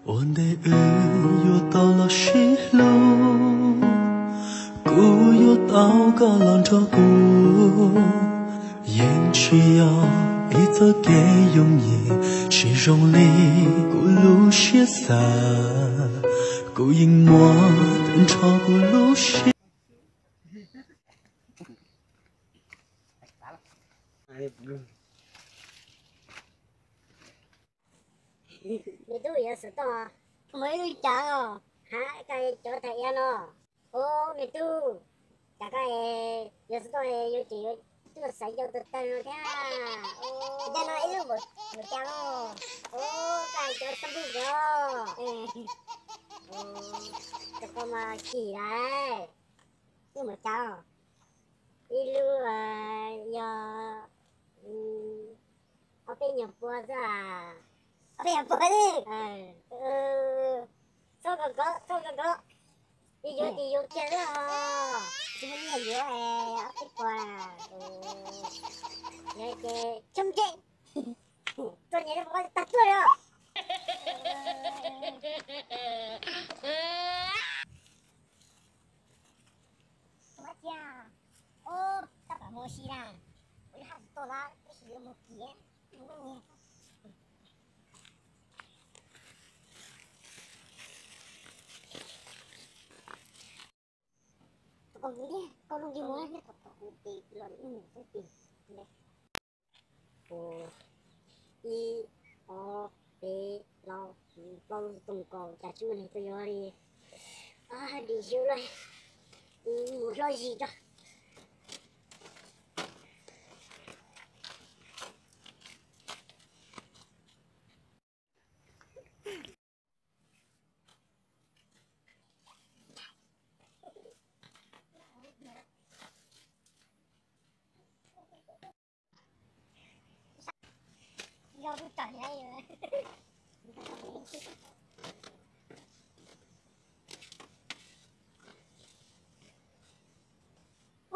Ua ntej wb yuav tau los sib hlub, kuv yuav tau koj los nrog kuv. Yeej tsis yog ib txoj kev yooj yim, tsis zoo li kuv lub siab xav. Kuv yeej muaj nrho kuv lub siab. Me tub, yuav xov tooj, muaj ib lub cav os. Ha, koj cov thaij iab no. Ub, me tub, cas koj yuav xov tooj, yuav tsum yuav tuaj xaiv cov tawg tawg no thiab. Ub, cas no ib lub npaum cas os. Ub, koj cov xab npwg os. Ub, koj mas chim lawm. Ib lub npaum cas os. Ib lub yog ob peb nyuag pua xwb. Ob peb nyuag pua xwb. Txhob kov kov, txhob kov kov. Yuav yuav ces yuav kiag xwb os. Tsis muaj nyiaj yuav ob peb pua. Yog ces chom ces tuaj nyiam li tag tuaj li os. Ua cas, ub, tab tom mus ua si na, kuv haj tsis tau lawm, tab sis yuav mus kiag. Koj lub ntsej muag. Ib, ob, peb, plaub, plaub lub xov tooj kaus, cas tsis muaj neeg tuaj yuav li. Dim yus lawm, mus hlob zis tso.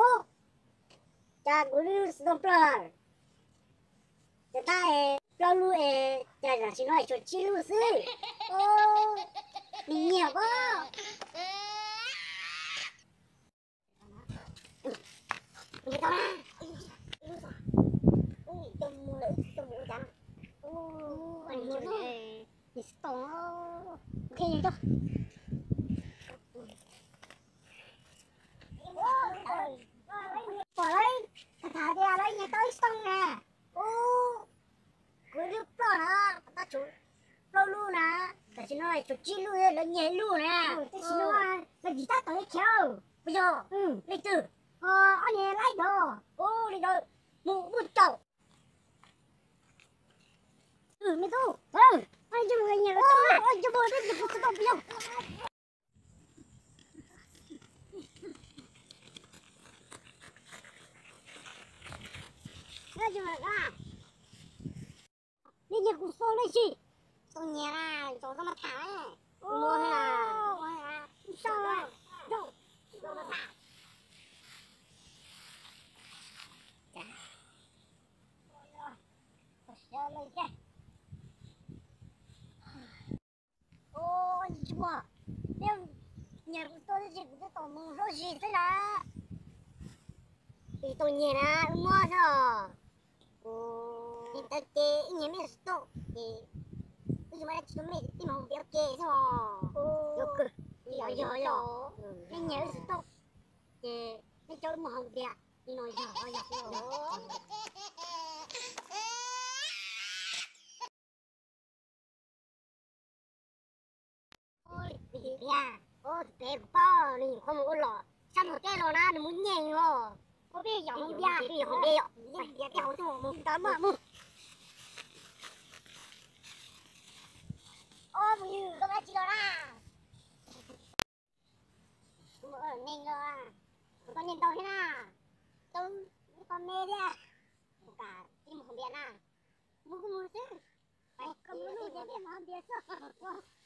Ub, cas kuv lub xov tooj ploj lawm? Ces tab plaub lub es cas tam sim no tshuav tsib lub xwb. Nws nyiam pob. Pom lawv tham tias lawv nyiag tau ib xov tooj na. Ub, kuv lub ploj na, tab tshuav plaub lub na, tam sim no tshuav tsib lub, lawv nyiag ib lub na. Tam sim no lawv yim tab tom khiav. Puas yog? Leej twg? Ob niag laib ntawd. Ub, li ntawd mus muab caum. Me tub, nej nyiag kuv xov tooj tab sis. Tau nyiag na, tau tau mas tham. Ub, tsis muaj, nej nyiag kuv xov tooj tab sis kuv twb tau mus hlob zis xwb na. Tsis tau nyiag na, wb muab xwb os. Ub, tau ces wb nyiag mej xov tooj ces wb tsis muaj dab tsi rau mej, wb mus haus npias ua ke xwb os. Yog kawg, yog yog yog, nej nyiag wb xov tooj ces nej coj wb mus haus npias li no yog yog. Ub, tus pem kuv paub nws nyuam qhuav mus ua los sab nraum teb los na, nws mus nyeem os. Ub, peb yog haus npias, peb yog haus npias yom, peb yog haus npias, peb haus xwb mus, mus tau mas mus. Ob phooj ywg, koj mus dab tsi los na? Kuv mus ua neeg los, kuv tau nyiaj ntau thiab na, tau ib qho me thiab. Kuv kam peb mus haus npias na. Mus kuj mus xwb. Koj mus lub ces peb mus haus npias xwb.